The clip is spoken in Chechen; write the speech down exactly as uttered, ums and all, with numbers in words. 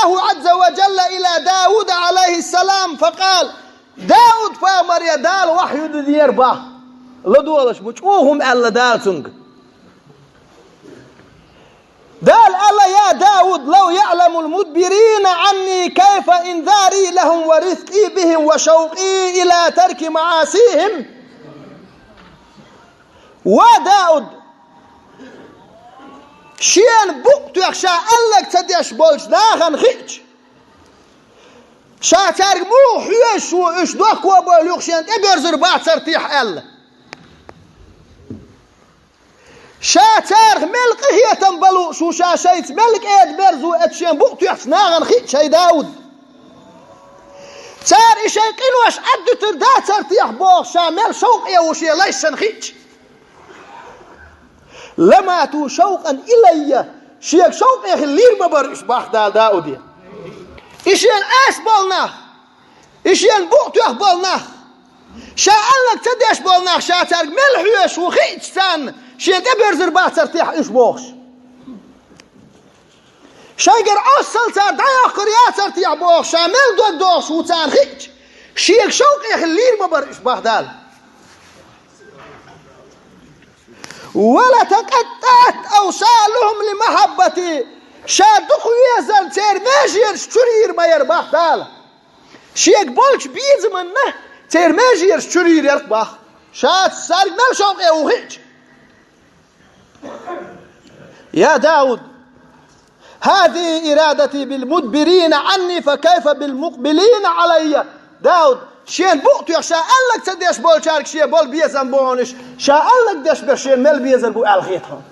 الله عز وجل إلى داود عليه السلام فقال, Дауд-пайхамаре Дала вахьйу динера бах, ладогӀалаш бу, чӀогӀа хӀума аьлла Дала цунга. Дала аьлла: يا داود لو يعلم المدبرين عني كيف إنذاري لهم ورفقي بهم وشوقي إلى ترك معاصيهم. Ва Дауд, шена букъ тоьхна ша аьлларг ца деш болчу нахана хиъча, ша цаьрга муха хьоьжуш ву, уьш дохко бовла юха шена тӀеберзар бацар техьа аьлла. Ша царах мел къинхетам бан лууш ву, ша шайца мел кӀеда-мерза ву, эцу шена букъ тоьхначу нахана хиъча, хӀай Дауд. Цара и шайн къинош Ӏаддуьтур дацар техьа бохуш, ша мел шовкъе ву шен лайшна хиъча. لماتوا شوقا إلي, шега шовкъе хила лийр ма бара уьш, бах Дала Дауде. И шена ас болу нах, и шена букъ тоьхна болу нах, ша аьлларг ца деш болу нах, ша цаьрга мел хьоьжуш ву хиъча царна, шена тӀеберзар бацар техьа уьш бохуш. Шайгара Ӏоссал цара дӀайоккхур яцар техьа бохуш, ша мел дог дохуш ву царна хиъча, шега шовкъе хила лийр ма бара уьш, бах Дала. ولتقطعت أوصالهم لمحبتي, ша дукха везарна церан межераш чуьра йийр ма яра, бах Дала. Шега болчу безаманна церан межераш чуьра йийр яра, бах. Ша цаьрга мел шовкъе ву хиъча. يا داود هذه إرادتي بالمدبرين عني فكيف بالمقبلين علي. Дауд, шена букъ тоьхна ша аьлларг ца деш болчаьрга шен болу безам бу хьуна уьш, ша аьлларг деш берш шена мел безар бу аьлла хета хьуна.